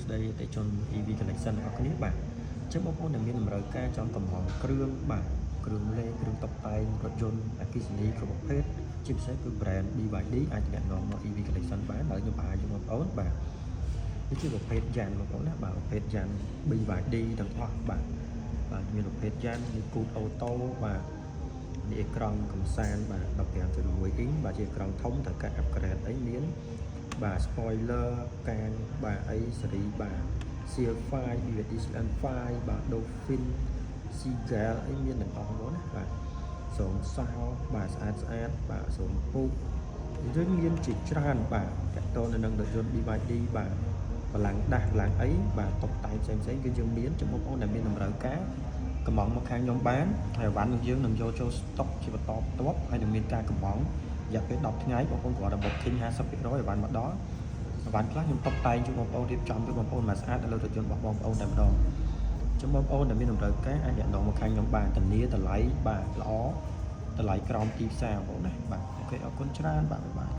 ស្តីអតិថិជន EV Collection ទាំងអស់គ្នាបាទអញ្ចឹងបងប្អូនដែលមានតម្រូវការចង់កម្ម៉ង់គ្រឿងបាទគ្រឿងលេងគ្រឿងតុបតែងរថយន្តអគ្គិសនីគ្រប់ប្រភេទជាពិសេសគឺ brand BYD អាចទំនាក់ទំនងមក EV Collection បានហើយខ្ញុំបង្ហាញជូនបងប្អូនបាទនេះជាប្រភេទយ៉ានបងប្អូនណាបាទប្រភេទយ៉ាន BYD ទាំងអស់បាទបាទមានប្រភេទយ៉ាននេះគូត auto បាទនេះអេក្រង់កំសាន្តបាទ15.6អ៊ីងបាទជាអេក្រង់ធំត្រូវការ upgrade អីមានបាទ spoiler កាងបាទអីសេរីបាទ CL5 BYD CN5 បាទ Dolphin Seagull អីមានទាំងអស់បងណាបាទស្រោមសោបាទស្អាតស្អាតបាទស្រោមពូកយើងមានជាច្រើនបាទតកតនៅនឹងរថយន្ត BYD បាទកម្លាំងដាស់កម្លាំងអីបាទតុបតែងផ្សេងផ្សេងគឺយើងមានចំពោះបងប្អូនដែលមានតម្រូវការកម្ម៉ង់មកខាងខ្ញុំបានហើយអីវ៉ាន់នឹងយើងនឹងយកចូលស្តុកជាបន្តបន្ទាប់ហើយនឹងមានការកម្ម៉ង់រយៈពេល10ថ្ងៃបងប្អូនគ្រាន់តែ booking 50%អីវ៉ាន់មកដល់អីវ៉ាន់ខ្លះខ្ញុំតុបតែងជូនបងប្អូនរៀបចំជូនបងប្អូនមកស្អាតនៅលើរថយន្តរបស់បងប្អូនតែម្ដងចំបងប្អូនដែលមានតម្រូវការអាចអ្នកនងមកខាងខ្ញុំបានធានាតម្លៃបាទល្អតម្លៃក្រោមទីផ្សារបងប្អូនណាបាទ OK អរគុណច្រើនបាទ bye bye.